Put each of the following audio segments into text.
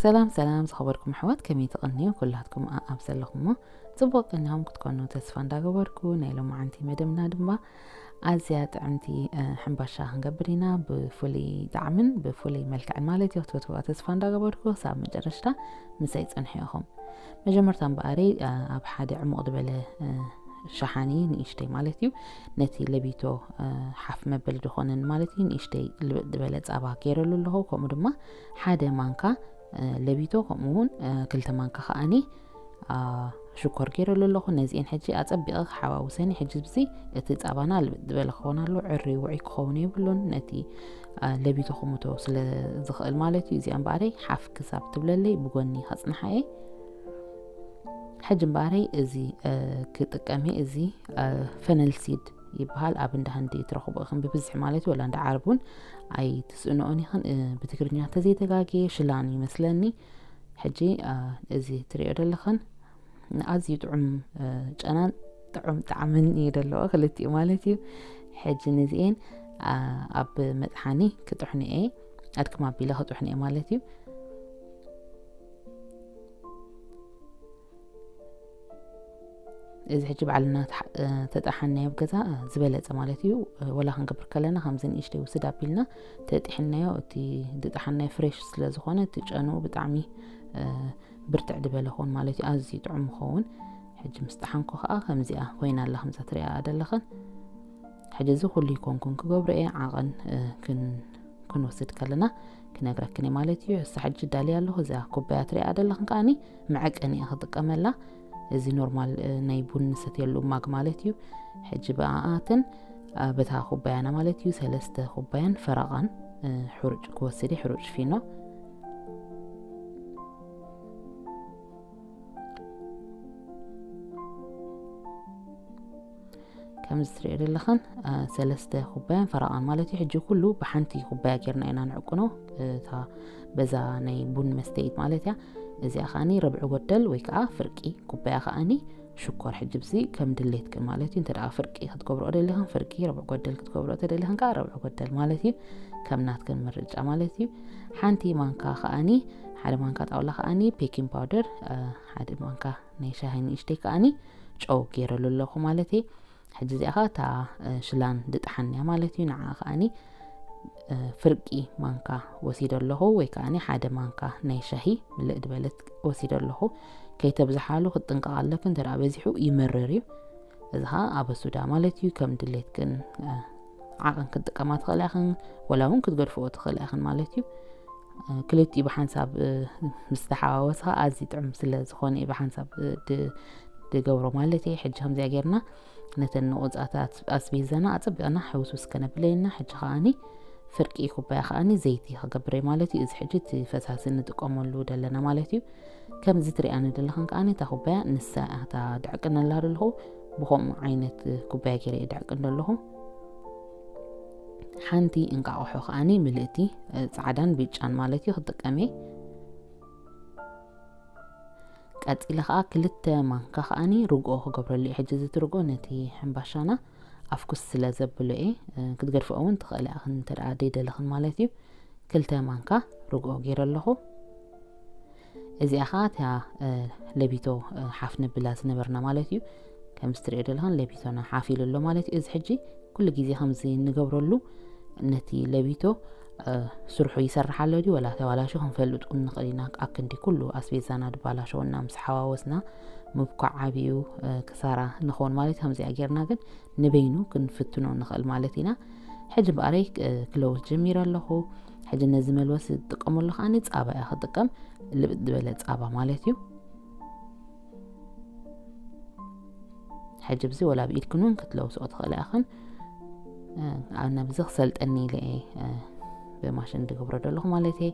ሰላም ሰላም ዝኸበርኩም ኣሕዋት፣ ከመይ ትቕንዩ? ኩላትኩም ኣኣብ ዘለኹሞ ጽቡቕ ቅንያኹም ክትኮኑ ተስፋ እንዳገበርኩ፣ ናይ ሎማዓንቲ መደብና ድማ ኣዝያ ጥዕምቲ፣ እ፣ ሕምባሻ ክንገብር ኢና። ብፍሉይ ጣዕምን ብፍሉይ መልክዕን ማለት እዩ። ክትፈትዋ ተስፋ እንዳገበርኩ ክሳብ መጨረሽታ ምሳይ ጽንሑ ኢኹም። መጀመርታ እምበኣረይ፣ እ፣ ኣብ ሓደ ዕሙቕ ዝበለ፣ እ፣ ሸሓኒ ንእሽተይ ማለት እዩ፣ ነቲ ለቢቶ፣ እ፣ ሓፍ መበል ዝኾነን ማለት እዩ፣ ንእሽተይ ልብጥ ዝበለ ጸባ ገይረሉ ኣለኹ። ከምኡ ድማ ሓደ ማንካ፣ እ፣ ለቢቶ፣ ከምኡ እውን፣ እ፣ ክልተ ማንካ ከኣኒ፣ አ፣ ሽኮር ገይረሉ ኣለኹ። ነዚኤን ሕጂ ኣጸቢቐ ክሓዋውሰን እዩ። ሕጂ ብዚ እቲ ጸባና ልብጥ ዝበለ ክኸውን ኣሎ፣ ዕሪ ውዑይ ክኸውን የብሉን። ነቲ፣ አ፣ ለቢቶ ክሙቶ ስለ ዝኽእል ማለት እዩ። እዚኣ እምበኣረይ ሓፍ ክሳብ ትብለለይ ብጎኒ ከጽንሓ እየ። ሕጂ እምበኣረይ እዚ፣ እ፣ ክጥቀም እየ። እዚ፣ እ፣ ፈነል ሲድ ይበሃል። ኣብ እንዳ ህንዲ ትረኽቦ ኢኽን ብብዝሒ ማለት እዩ። ወላ እንዳ ዓረብ እውን ኣይትስእንኦን ኢኽን። እ፣ ብትግርኛ ተዘይተጋግየ ሽላን ይመስለኒ። ሕጂ፣ እ፣ እዚ ትሪኦ ዘለኽን ኣዝዩ ጥዑም፣ እ፣ ጨናን ጥዑም ጣዕምን እዩ ዘለዎ፣ ክልቲኡ ማለት እዩ። ሕጂ ነዚኤን፣ እ፣ ኣብ መጥሓኒ ክጥሕኑ እየ፣ ኣድክም ኣቢለ ክጥሕኑ እየ ማለት እዩ። እዚ ሕጂ ባዕልና ተሓ-፣ እ፣ ተጣሓናዮ ኣብ ገዛ፣ እ፣ ዝበለጸ ማለት እዩ። እ፣ ወላ ክንገብር ከለና ከምዚ ንእሽተይ ውስድ ኣቢልና ተጢሕናዮ፣ እቲ ዝጠሓናዮ ፍሬሽ ስለ ዝኾነ እቲ ጨንኡ ብጣዕሚ፣ እ፣ ብርትዕ ዝበለ ክኸውን ማለት እዩ። ኣዝዩ ጥዑም ይኸውን። ሕጂ ምስ ጠሓንኩ ከኣ ከምዚኣ ኮይና ኣላ፣ ከምዛ ትሪኣ ዘለኽን። ሕጂ እዚ ኩሉ ይኮንኩን ክገብሮ እየ። ዓቐን፣ እ፣ ክን-፣ ክንወስድ ከለና ክነግረክን እየ ማለት እዩ። እሳ ሕጂ ዳልያ ኣለኹ። እዛ ኩባያ ትሪኣ ዘለኽን ከኣኒ መዐቀኒ እየ ክጥቀመላ። እዚ ኖርማል፣ እ፣ ናይ ቡን ንሰትየሉ ማግ ማለት እዩ። ሕጂ ብኣኣትን፣ እ፣ በታ ኩባያና ማለት እዩ፣ ሰለስተ ኩባያን ፈረቓን፣ እ፣ ሕሩጭ ክወስድ እየ፣ ሕሩጭ ፊኖ። ከምዚ ትሪኦ ዘለኽን፣ እ፣ ሰለስተ ኩባያን ፈረቓን ማለት እዩ። ሕጂ ኩሉ ብሓንቲ ኩባያ ጌርና ኢና ንዕቅኖ፣ እታ በዛ ናይ ቡን መስተይት ማለት እያ። እዚኣ ከኣኒ ረብዒ ጎደል ወይ ከዓ ፍርቂ ኩባያ ከኣኒ ሽኮር። ሕጂ ብዚ ከም ድሌትክን ማለት እዩ። እንተ ደኣ ፍርቂ ክትገብርኦ ደሊኽን ፍርቂ፣ ረብዒ ጎደል ክትገብርኦ ተደሊኽን ከዓ ረብዒ ጎደል ማለት እዩ። ከም ናትክን ምርጫ ማለት እዩ። ሓንቲ ማንካ ከኣኒ፣ ሓደ ማንካ ጣውላ ከኣኒ ቤኪንግ ፓውደር፣ እ፣ ሓደ ማንካ ናይ ሻሂ ንእሽተይ ከኣኒ ጨው ገይረሉ ኣለኹ ማለት እዩ። ሕጂ እዚኣ ኸዓ እታ፣ እ፣ ሽላን ድጥሓን እያ ማለት እዩ። ንዓ ከኣኒ፣ እ፣ ፍርቂ ማንካ ወሲደ ኣለኹ፣ ወይ ከኣኒ ሓደ ማንካ ናይ ሻሂ ምልእ ዝበለት ወሲደ ኣለኹ። ከይተብዝሓሉ ክትጥንቀቕ ኣለኪ፣ እንተ ደኣ በዚሑ ይመርር እዩ። እዚ ኸዓ ኣበሱዳ ማለት እዩ። ከም ድሌትክን፣ እ፣ ዓቐን ክትጥቀማ ትኽእላ ኢኽን፣ ወላ እውን ክትገድፍኦ ትኽእላ ኢኽን ማለት እዩ። እ፣ ክልቲኡ ብሓንሳብ፣ እ፣ ምስ ተሓዋወሰ ኸዓ ኣዝዩ ጥዑም ስለ ዝኾነ እዩ ብሓንሳብ፣ እ፣ ድ-፣ ድገብሮ ማለት እየ። ሕጂ ከምዚኣ ጌርና ነተን ንቑጻታት ኣስቤዛና ኣጸቢቕና ሕውስውስ ከነብለየና። ሕጂ ከኣኒ ፍርቂ ኩባያ ከኣኒ ዘይቲ ክገብር እየ ማለት እዩ። እዚ ሕጂ እቲ ፈሳሲ ንጥቀመሉ ደለና ማለት እዩ። ከምዚ ትሪኣኒ ዘለኽን ከኣኒ እታ ኩባያ ንሳ እያ እታ ድዕቅነላ ዘለኹ። ብኸምኡ ዓይነት ኩባያ ገይረ እየ ድዕቅን ዘለኹ። ሓንቲ እንቃቑሖ ከኣኒ ምልእቲ፣ እ፣ ጻዕዳን ብጫን ማለት እዩ ክጥቀም እየ። ቀጺለ ኸኣ ክልተ ማንካ ከኣኒ ርግኦ ክገብረሉ እየ። ሕጂ እዚ ትርግኦ ነቲ ሕምባሻና ኣፍኩስ ስለ ዘብሎ እየ። እ፣ ክትገድፍኦ እውን ትኽእላ ኢኽን እንተ ደኣ ደይደለኽን ማለት እዩ። ክልተ ማንካ ርግኦ ገይረ ኣለኹ። እዚኣ ኸኣ እታ፣ እ፣ ለቢቶ፣ እ፣ ሓፍ ነብላ ዝነበርና ማለት እዩ። ከምዚ ትሪኦ ዘለኽን ለቢቶና ሓፍ ኢሉ ኣሎ ማለት እዩ። እዚ ሕጂ ኩሉ ግዜ ከምዚ እንገብረሉ ነቲ ለቢቶ፣ እ፣ ስርሑ ይሰርሕ ኣሎ ድዩ ወላ ተባላሹ ክንፈልጥ እውን ንኽእል ኢና። ኣብ ክንዲ ኩሉ ኣስቤዛና ድባላሸወና ምስ ሓዋወስና ምብኳዕ ዓብዩ፣ እ፣ ክሳራ ንኸውን ማለት እዩ። ከምዚኣ ጌርና ግን ንበይኑ ክንፍትኖ ንኽእል ማለት ኢና። ሕጂ እምበኣረይ፣ እ፣ ክለውስ ጀሚረ ኣለኹ። ሕጂ ነዚ መልወሲ ዝጥቀመሉ ከኣ ጻባ እየ ክጥቀም፣ ልብጥ ዝበለ ጻባ ማለት እዩ። ሕጂ ብዚ ወላ ብኢድክን እውን ክትለውስኦ ትኽእላ ኢኽን። እ፣ ኣነ ብዚ ክሰልጠኒ ኢለ እየ፣ እ፣ ብማሽን ዝገብሮ ዘለኹ ማለት እየ።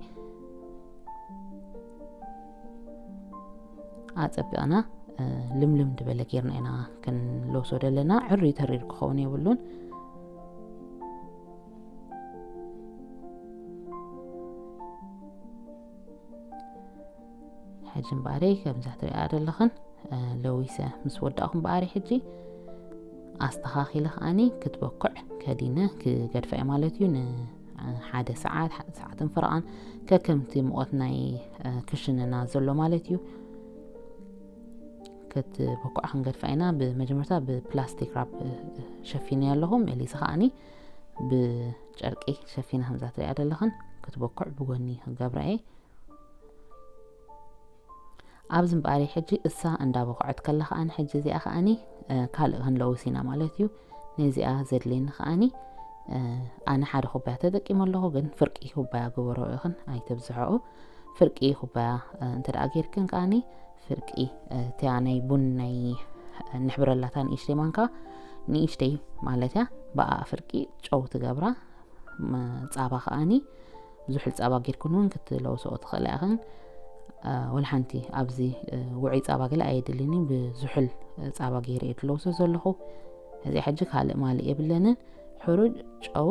ኣጸቢቕና፣ እ፣ ልምልም ዝበለ ጌርና ኢና ክንለውሶ ዘለና። ዕርዩ ተሪር ክኸውን የብሉን። ሕጂ እምበኣረይ ከምዛ ትሪኣ ዘለኽን፣ እ፣ ለዊሰ ምስ ወዳእኹ እምበኣረይ ሕጂ ኣስተኻኺለ ከኣኒ ክትበኩዕ ከዲነ ክገድፋ እየ ማለት እዩ። ን-፣ ሓደ ሰዓት፣ ሓደ ሰዓትን ፍርቓን፣ ከከምቲ ሙቐት ናይ ክሽንና ዘሎ ማለት እዩ። ክትበኩዓ ክንገድፋ ኢና። ብመጀመርታ ብፕላስቲክ ራፕ ሸፊነ ኣለኹ። መሊሰ ከዓኒ ብጨርቂ ሸፊነ ከምዛ ትሪኣ ዘለኽን ክትበኩዕ ብጎኒ ክገብራ እየ። ኣብዚ እምበኣር ሕጂ እሳ እንዳበኩዐት ከላ ከዓኒ ሕጂ እዚኣ ከዓኒ ካልእ ክንለውስ ኢና ማለት እዩ። ነዚኣ ዘድልየኒ ከዓኒ ኣነ ሓደ ኩባያ ተጠቂመ ኣለኹ፣ ግን ፍርቂ ኩባያ ግበሮ ኢኽን ኣይተብዝሐኡ። ፍርቂ ኩባያ እንተ ደኣ ጌርክን ከዓኒ ፍርቂ እቲያ ናይ ቡን ናይ ንሕብረላታ ንእሽተይ ማንካ ንእሽተይ ማለት እያ። ብኣ ፍርቂ ጨው ትገብራ። ጻባ ከዓኒ ዝሑል ጻባ ጌርክን እውን ክትለውስኦ ትኽእላ ኢኽን። ወላ ሓንቲ ኣብዚ ውዑይ ጻባ ገለ ኣየድልኒ፣ ብዝሑል ጻባ ገይረ እየ ትለውሶ ዘለኹ። እዚ ሕጂ ካልእ ማልእ የብለንን። ሕሩጭ፣ ጨው፣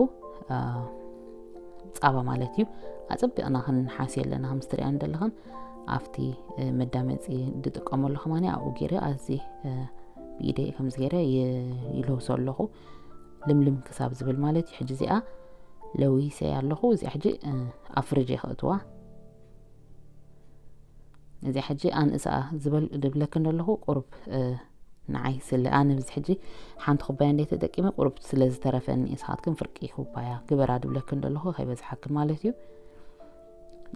ጻባ ማለት እዩ። ኣጸቢቕና ክንሓስዮ ኣለና። ከም ትሪኣን ዘለኽን ኣብቲ መዳመፂ ዝጥቀመሉ ከማኒ ኣብኡ ገይረ ኣዚ ብኢደይ ከምዚ ገይረ ይለውሶ ኣለኹ። ልምልም ክሳብ ዝብል ማለት እዩ። ሕጂ እዚኣ ለዊሰ ኣለኹ። እዚኣ ሕጂ ኣብ ፍርጅ እየ ከእትዋ። እዚኣ ሕጂ ኣንእስኣ ዝበል ድብለክን ዘለኹ ቁሩብ ንዓይ ስለ ኣነ ብዚ ሕጂ ሓንቲ ኩባያ እንደ ተጠቂመ ቁሩብ ስለ ዝተረፈኒ፣ ንስኻትክን ፍርቂ ኩባያ ግበራ ድብለክን ዘለኹ ከይበዝሓክን ማለት እዩ።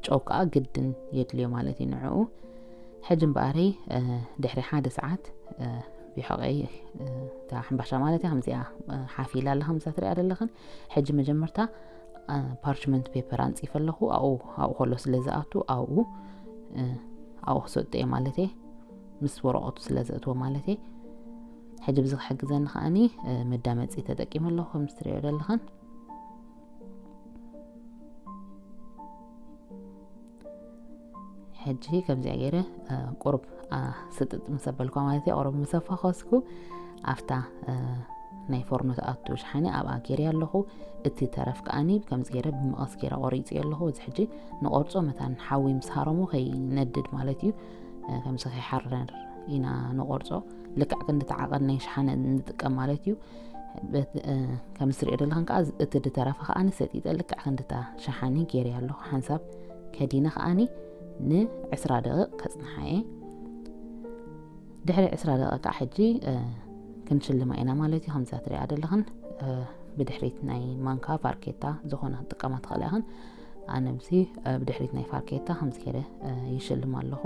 ጨው ከዓ ግድን የድልዮ ማለት እዩ ንዕኡ። ሕጂ እምበኣረይ ድሕሪ ሓደ ሰዓት ቢሖቀይ እታ ሕምባሻ ማለት እያ ከምዚኣ ሓፊላ ኣላ ከምዛ ትሪኣ ዘለኽን። ሕጂ መጀመርታ ፓርችመንት ፔፐር ኣንፂፈ ኣለኹ። ኣብኡ ኣብኡ ከሎ ስለ ዝኣቱ ኣብኡ ኣብኡ ክሰጡ እየ ማለት እየ፣ ምስ ወረቐቱ ስለ ዘእትዎ ማለት እየ። ሕጂ ብዚ ክሕግዘኒ ከዓኒ መዳመፂ ተጠቂመ ኣለኹ ከም ትሪኦ ዘለኽን። ሕጂ ከምዚኣ ገይረ ቁሩብ ስጥጥ ምስ ኣበልኳ ማለት እየ፣ ቁሩብ ምስ ኣፋኸስኩ ኣብታ ናይ ፎርኖ ትኣቱ ሸሓኒ ኣብኣ ገይረ ኣለኹ። እቲ ተረፍ ከዓኒ ከምዚ ገይረ ብመቐስ ገይረ ቆሪፀ ኣለኹ። እዚ ሕጂ ንቆርፆ መታን ሓዊ ምስ ሃረሙ ከይነድድ ማለት እዩ። ከምዚ ከይሓረር ኢና ንቆርፆ። ልክዕ ክንዲ ተዓቐን ናይ ሸሓነ ንጥቀም ማለት እዩ። ከም ዝትሪኦ ዘለኽን ከዓ እቲ ዝተረፈ ከዓ ንሰጢጠ ልክዕ ክንድታ ሸሓኒ ገይረ ኣለኹ። ሓንሳብ ከዲነ ከዓኒ ንዕስራ ደቂቕ ከፅንሓ እየ። ድሕሪ ዕስራ ደቂቕ ከዓ ሕጂ ክንሽልማ ኢና ማለት እዩ። ከምዛ ትሪኣ ዘለኽን ብድሕሪት ናይ ማንካ ፋርኬታ ዝኾነ ክትጥቀማ ትኽእላ ኢኽን። ኣነ ብዚ ብድሕሪት ናይ ፋርኬታ ከምዚ ገይረ ይሽልም ኣለኹ።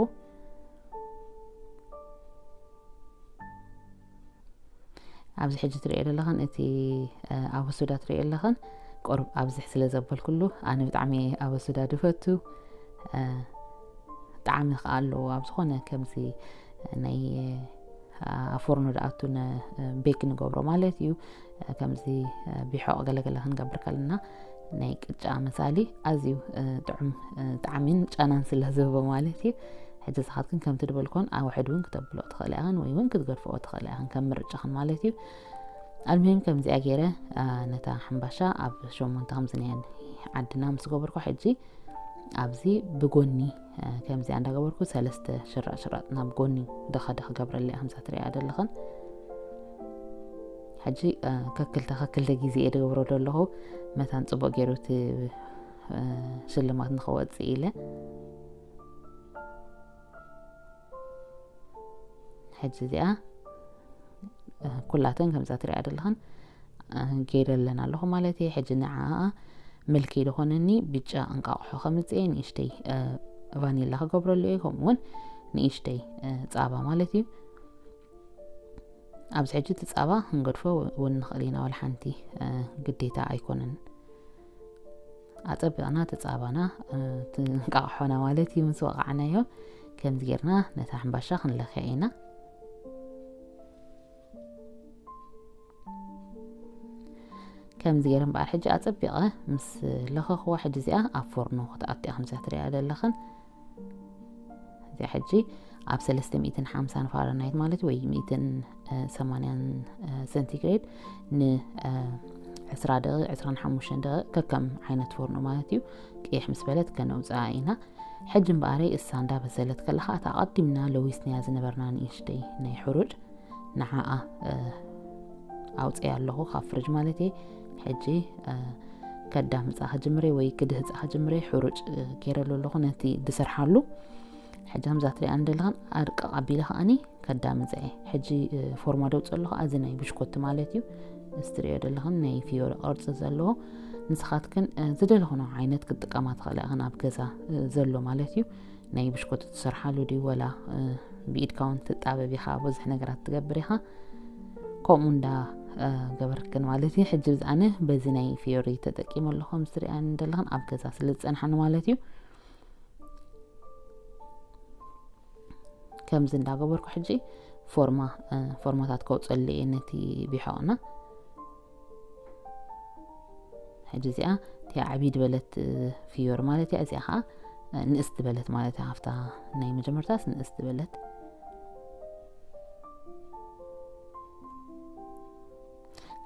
ኣብዚ ሕጂ ትሪኦ ዘለኽን እቲ ኣበሱዳ ትሪኦ ኣለኽን ቁሩብ ኣብዝሕ ስለ ዘበልኩሉ፣ ኣነ ብጣዕሚ ኣበሱዳ ድፈቱ። ጣዕሚ ከዓ ኣለዎ ኣብ ዝኾነ ከምዚ ናይ ኣብ ፎርኖ ድኣቱ ቤክ ንገብሮ ማለት እዩ። ከምዚ ቢሖቕ ገለገለ ክንገብር ከለና ናይ ቅጫ መሳሊ ኣዝዩ ጥዑም ጣዕሚን ጨናን ስለ ዝህቦ ማለት እዩ። ሕጂ ንስኻትክን ከምቲ ድበልኮን ኣውሕድ እውን ክተብልኦ ትኽእላ ኢኽን ወይ እውን ክትገድፍኦ ትኽእላ ኢኽን ከም ምርጫኽን ማለት እዩ። ኣልሙሂም ከምዚኣ ገይረ ነታ ሕምባሻ ኣብ ሸሞንተ ከምዚ ናይ ዓድና ምስ ገበርኩ ሕጂ ኣብዚ ብጎኒ ከምዚኣ እንዳገበርኩ ሰለስተ ሽራጥ ሽራጥ ናብ ጎኒ ደኸ ደኸ ገብረለያ ከምዛ ትሪኣ ዘለኽን። ሕጂ ከክልተ ከክልተ ግዜ እየ ዝገብሮ ዘለኹ መታን ፅቡቅ ገይሩ እቲ ሽልማት ንኸወፅእ ኢለ። ሕጂ እዚኣ ኩላተን ከምዛ ትሪኣ ዘለኽን ገይረ ኣለና ኣለኹ ማለት እየ። ሕጂ ንዓኣ ምልኪ ዝኾነኒ ብጫ እንቃቑሖ ከምፅእ እየ። ንእሽተይ ቫኒላ ክገብረሉ እየ፣ ከምኡ እውን ንእሽተይ ፃባ ማለት እዩ። ኣብዚ ሕጂ እቲ ፃባ ክንገድፎ እውን ንኽእል ኢና፣ ዋላ ሓንቲ ግዴታ ኣይኮነን። ኣፀቢቕና እቲ ፃባና እቲ እንቃቑሖና ማለት እዩ ምስ ወቃዕናዮ ከምዚ ጌርና ነታ ሕምባሻ ክንለኽያ ኢና። ከምዚ ገይረ እምበኣር ሕጂ ኣጸቢቐ ምስ ለኸኽዋ ሕጂ እዚኣ ኣብ ፎርኖ ክትኣትያ ከምዚኣ ትሪኣ ዘለኽን። እዚኣ ሕጂ ኣብ ሰለስተ ሚእትን ሓምሳን ፋረንሃይት ማለት ወይ ሚእትን ሰማንያን ሰንቲግሬድ ን ዕስራ ደቂቕ ዕስራን ሓሙሽተን ደቂቕ ከከም ዓይነት ፎርኖ ማለት እዩ። ቅይሕ ምስ በለት ከነውፅኣ ኢና። ሕጂ እምበኣረይ እሳ እንዳበሰለት ከለኻ እታ ኣቐዲምና ለዊስናያ ዝነበርና ንእሽተይ ናይ ሕሩጭ ንዓኣ ኣውፅያ ኣለኹ ካብ ፍርጅ ማለት እየ። ሕጂ ከዳምፃ ከጅምረ ወይ ክድህፃ ከጅምረ ሕሩጭ ገይረሉ ኣለኹ ነቲ ዝሰርሓሉ። ሕጂ ከምዛ ትሪኣ እንደለኽን ኣርቀቕ ኣቢለ ከኣኒ ከዳምፀ እየ። ሕጂ ፎርማ ደውፅ ኣለኹ። ኣዚ ናይ ብሽኮቲ ማለት እዩ። እዚ ትሪኦ ዘለኽን ናይ ፊዮሪ ቅርፂ ዘለዎ። ንስኻትክን ዝደለኽኖ ዓይነት ክትጥቀማ ትኽእላ ኢኽን ኣብ ገዛ ዘሎ ማለት እዩ። ናይ ብሽኮቲ ትሰርሓሉ ድዩ ወላ ብኢድካ እውን ትጣበብ ኢኻ፣ ብዙሕ ነገራት ትገብር ኢኻ። ከምኡ እንዳ ገበርክን ማለት እዩ። ሕጂ ብዝኣነ በዚ ናይ ፊዮሪ ተጠቂመ ኣለኹ። ከም ዝትሪኣኒ ዘለኽን ኣብ ገዛ ስለ ዝፀንሓኒ ማለት እዩ። ከምዚ እንዳገበርኩ ሕጂ ፎርማ ፎርማታት ከውፀሉ እየ ነቲ ቢሖቕና። ሕጂ እዚኣ እቲኣ ዓብይ ዝበለት ፊዮሪ ማለት እያ። እዚኣ ከዓ ንእስ ዝበለት ማለት እያ። ካብታ ናይ መጀመርታስ ንእስ ዝበለት።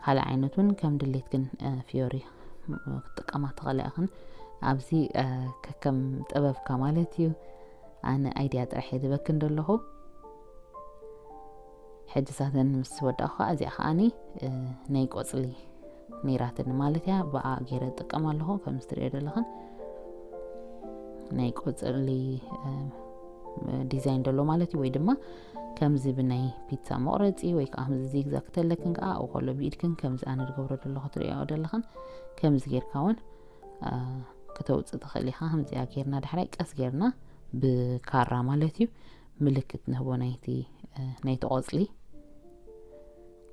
ካልእ ዓይነት እውን ከም ድሌትክን ፊዮሪ ክትጥቀማ ትኽእላ ኢኽን። ኣብዚ ከከም ጥበብካ ማለት እዩ። ኣነ ኣይድያ ጥራሕ እየ ዝበክን ዘለኹ። ሕጂ ሳተን ምስ ወዳእኹ ከዓ እዚኣ ከዓኒ ናይ ቆፅሊ ነይራትኒ ማለት እያ። ብኣ ገይረ እጥቀም ኣለኹ። ከም ዝትሪኦ ዘለኽን ናይ ቆፅሊ ዲዛይን ደሎ ማለት እዩ። ወይ ድማ ከምዚ ብናይ ፒትሳ መቑረፂ ወይ ከዓ ከምዚ ዚግዛግ ተለክን ከዓ ኣብኡ ከሎ ብኢድክን ከምዚ ኣነ ዝገብሮ ዘለኹ ትሪኦ ዘለኽን ከምዚ ጌርካ እውን ክተውፅእ ትኽእል ኢኻ። ከምዚኣ ጌርና ዳሕራይ ቀስ ጌርና ብካራ ማለት እዩ ምልክት ንህቦ ናይቲ ናይቲ ቆፅሊ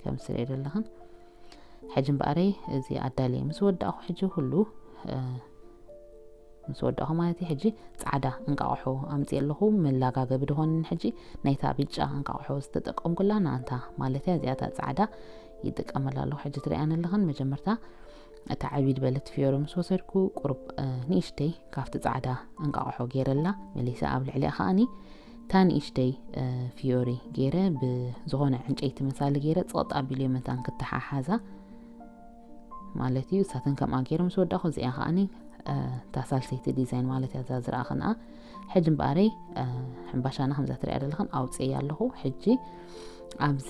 ከም ስለ ዘለኽን። ሕጂ እምበኣረይ እዚ ኣዳልየ ምስ ወዳእኹ ሕጂ ኩሉ ምስ ወዳእኹ ማለት እዩ። ሕጂ ፃዕዳ እንቃቑሖ ኣምፅእ ኣለኹ። መላጋገቢ ድኾንን ሕጂ ናይታ ብጫ እንቃቑሖ ዝተጠቀምኩላ ንኣንታ ማለት እያ። እዚኣታ ፃዕዳ ይጥቀመላ ኣለኹ። ሕጂ ትሪኣን ኣለኽን መጀመርታ እታ ዓብይ ዝበለት ፊዮሪ ምስ ወሰድኩ ቁሩብ ንእሽተይ ካብቲ ፃዕዳ እንቃቑሖ ገይረላ መሊሰ ኣብ ልዕሊኣ ከዓኒ እታ ንእሽተይ ፊዮሪ ገይረ ብዝኾነ ዕንጨይቲ መሳሊ ገይረ ፅቕጥ ኣቢልዮ መታን ክተሓሓዛ ማለት እዩ። እሳተን ከምኣ ገይረ ምስ ወዳእኹ እዚኣ ከዓኒ እታ ሳልሰይቲ ዲዛይን ማለት እያ እዛ ዝረኣኽንኣ። ሕጂ እምበኣረይ ሕምባሻና ከምዛ ትሪኣ ዘለኽን ኣውፅእያ ኣለኹ። ሕጂ ኣብዚ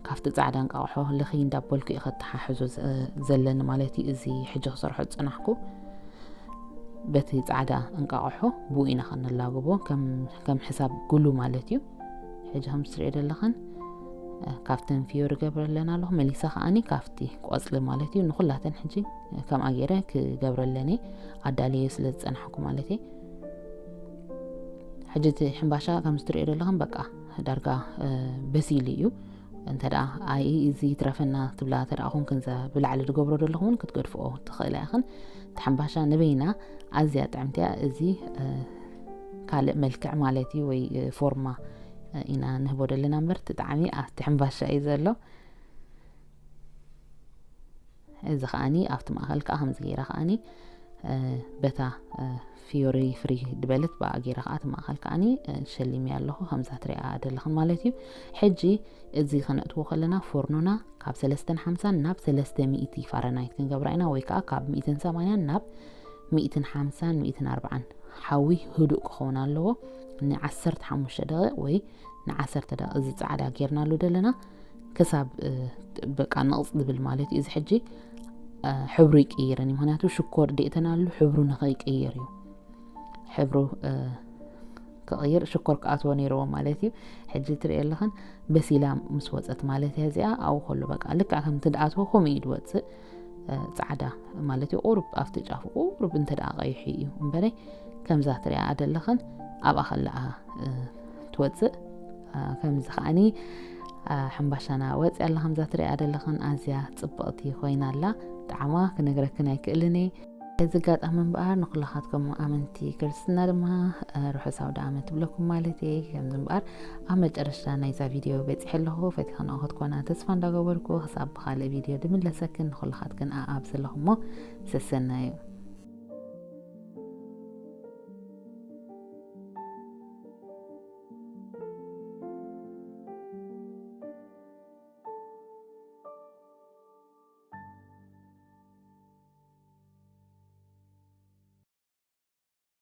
ካብቲ ፃዕዳ እንቃቑሖ ልኽይ እንዳበልኩ እየ ከተሓሕዞ ዘለኒ ማለት እዩ። እዚ ሕጂ ክሰርሖ ዝፀናሕኩ በቲ ፃዕዳ እንቃቑሖ ብኡ ኢና ከነላግቦ ከም ሕሳብ ግሉ ማለት እዩ። ሕጂ ከም ትሪኦ ዘለኽን ካብተን ፊዮሪ ገብረለን ኣለኹ። መሊሳ ከዓኒ ካብቲ ቆፅሊ ማለት እዩ ንኩላተን ሕጂ ከምኣ ገይረ ክገብረለን እየ ኣዳልየ ስለ ዝፀናሕኩ ማለት እየ። ሕጂ እቲ ሕምባሻ ከም ዝትሪኦ ዘለኽን በቃ ዳርጋ በሲሉ እዩ። እንተ ደኣ ኣይ እዚ ይትረፈና ትብላ እንተ ደኣ ኮንክን እዛ ብላዕሊ ዝገብሮ ዘለኹ እውን ክትገድፍኦ ትኽእላ ኢኽን። እቲ ሕምባሻ ንበይና ኣዝያ ጥዕምቲ እያ። እዚ ካልእ መልክዕ ማለት እዩ ወይ ፎርማ ኢና ንህቦ ዘለና እምበር እቲ ጣዕሚ ኣብቲ ሕምባሻ እዩ ዘሎ። እዚ ከዓኒ ኣብቲ ማእኸል ከዓ ከምዚ ገይራ ከዓኒ በታ ፊዮሪ ፍሪ ዝበለት ብኣ ገይራ ከዓ እቲ ማእኸል ከዓኒ ሸሊሚ ኣለኹ ከምዛ ትሪኣ ዘለኽን ማለት እዩ። ሕጂ እዚ ከነእትዎ ከለና ፎርኖና ካብ ሰለስተን ሓምሳን ናብ ሰለስተ ሚእቲ ፋረናይት ክንገብራ ኢና ወይ ከዓ ካብ ሚእትን ሰማንያን ናብ ሚእትን ሓምሳን ሚእትን ኣርባዓን ሓዊ ህዱእ ክኸውን ኣለዎ። ንዓሰርተ ሓሙሽተ ደቂቕ ወይ ንዓሰርተ ደቂቕ እዚ ፃዕዳ ጌርናሉ ዘለና ክሳብ በቃ ንቕፅ ዝብል ማለት እዩ። እዚ ሕጂ ሕብሩ ይቅይርን እዩ። ምክንያቱ ሽኮር ደእተናሉ ሕብሩ ንኸይቅይር እዩ። ሕብሩ ክቕይር ሽኮር ክኣትዎ ነይርዎ ማለት እዩ። ሕጂ ትሪኦ ኣለኽን በሲላ ምስ ወፀት ማለት እያ እዚኣ። ኣብኡ ከሎ በቃ ልክዕ ከምቲ ድኣትዎ ከምኡ እዩ ድወፅእ። ፃዕዳ ማለት እዩ። ቁሩብ ኣብቲ ጫፉ ቁሩብ እንተ ደኣ ቀይሑ እዩ እምበረ ከምዛ ትሪኣ ደለኽን ኣብኣ ከለኣ ትወፅእ። ከምዚ ከዓኒ ሕምባሻና ወፂ ኣላ። ከምዛ ትሪኣ ደለኽን ኣዝያ ፅብቕቲ ኮይና ኣላ። ጣዕማ ክነግረክን ኣይክእልን እየ። እዚ ኣጋጣሚ እምበኣር ንኩላኻትኩም ኣመንቲ ክርስትና ድማ ርሑስ ኣውደ ዓመት ትብለኩም ማለት እየ። ከምዚ እምበኣር ኣብ መጨረሽታ ናይዛ ቪድዮ በፂሐ ኣለኹ። ፈቲኽንኦ ክትኮና ተስፋ እንዳገበርኩ ክሳብ ብኻልእ ቪድዮ ድምለሰክን ንኩላኻትክን ኣኣብ ዘለኹሞ ሰሰናዩ።